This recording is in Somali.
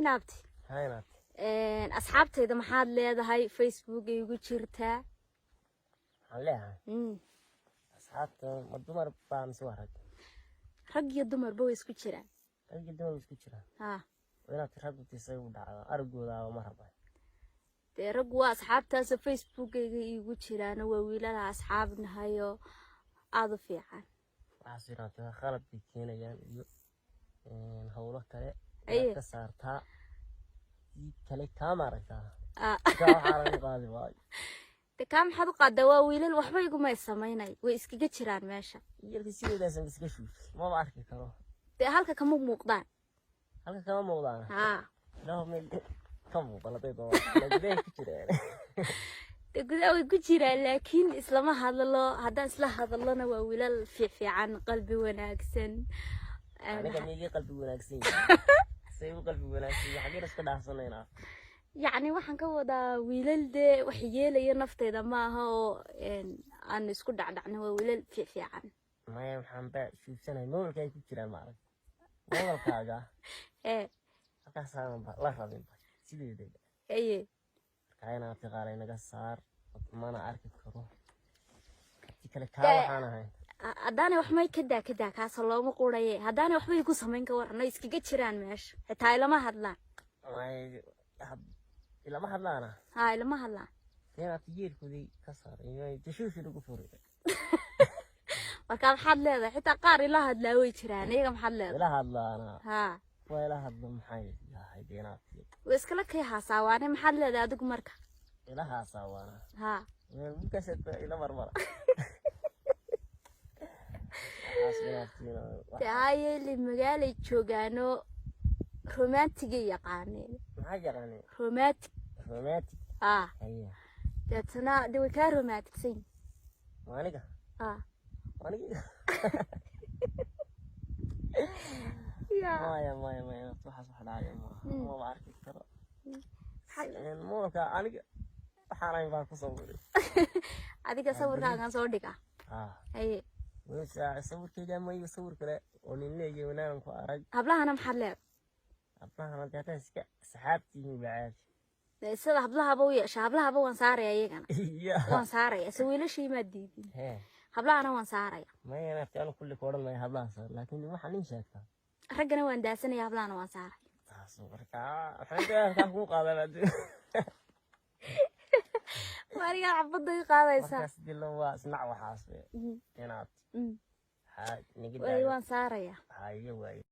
Inaabti. Haynaad. Asxaabtayda maxaad leedahay? Facebook ay igu jirtaa. Waxaan leeyahay asxaabta, ma dumar baa mise waa rag? Rag iyo dumarba way isku jiraan. Rag iyo dumar way isku jiraan. Ha. Waa inaad raggu tisay u dhacdo aragoodaaba ma raba. Dee raggu waa asxaabtaasoo Facebookayga iigu jiraano, waa wiilalaha asxaab nahayoo aada u fiican. Waxaas inaad khalad bay keenayaan iyo howlo kale. Aye. Inaad ka saartaa ii kale kaama aragtaa. Ah. Kaa waxaa lagu qaadi waayo. Dee kaa maxaad u qaadaa? Waa wiilal, waxba igumay samaynay, way iskaga jiraan meesha. Yarkii sideedaasan iska shuuf, maba arki karo. Dee halka kama muuqdaan. Halka kama muuqdaan. Haa. Ilaah, meel ka muuqan hadday doonaan, ila gudahay ku jiraan. Dee gudaha way ku jiraan, laakiin islama hadlo. Haddaan isla hadalona, waa wiilal fiican, qalbi wanaagsan. Aniga migii qalbi wanaagsan yahay? Say u qalbi wanaagsan yahay? Xaggeen iska dhaafsanaynaa? Yacni waxaan ka wadaa wiilal dee wax yeelaya nafteyda maaha oo aan isku dhacdhacno, waa wiilal fiican. Maya, waxaan ba shuufsanahay mobilka ay ku jiraan, maarag mobilkaaga. Ee. Halkaasaanan ba la rabinba sideedaba. Aye. Marka inaad tiqaalay naga saar, mana arki karo si kale kaa waxaan ahayn. Haddaanay waxmay kadaa kadaa, kaasoo looma quraye. Haddaanay waxba igu samayn, ka waran? Iskaga jiraan meesha, xitaa ilama hadlaan. Ilama hadlaana? Haa, ilama hadlaan. Inaad yeelkoodii ka saar, tashuushi lagu furay. Marka maxaad leedahay? Xitaa qaar ila hadlaa way jiraan, iyaga maxaad leedahay? Ila hadlaana? Haa. Waa ila hadlo, maxay yahay inaad Way iskala kay haasaawaane, maxaad leedahay adigu marka? Ila haasawaana? Haa. Wiilkaas ila marmara waxaas inaad Dee hayeeli, magaalay joogaano, romantigay yaqaaneen. Maxaa yaqaaneen? Romantic. Romantic? Haa. Haya. Deetana dee way kaa romanticsan yihiin. Waa aniga? Haa. Waa aniga? Ya. Maya, maya, maya, waxaas wax dhacaya maaha. Maba arki karo moolka aniga, waxaan ahayn baan ku sawiray. Adiga sawirkaagan soo dhiga? Ah. Haye. Sawirkayga mayo, sawir kale oo nin leeyahay wanaagan ku arag. Hablahana maxaad leedahay? Hablahana dee haddaad iska saxaabtihiin baa caadi. Dee sida hablahaba u yeesha, hablahaba waan saaraya iyagana. Ya. Waan saaraya, se wiilashii maad diidin. Hee. Hablahana waan saaraya. Maya naafti, anu kulli ku odhan maya hablaha saar, laakiin waxaa nin sheegtaa. Raggana waan daasanaya, hablahana waan saaraya. Taas markaa waxaan kaa kuu qaadan adduun. Marigaa xabadda i qaadaysaa. Markaas dilo waa isnac waxaas inaad waxaa niga Way daayo. Waan saaraya. Haye, waaye.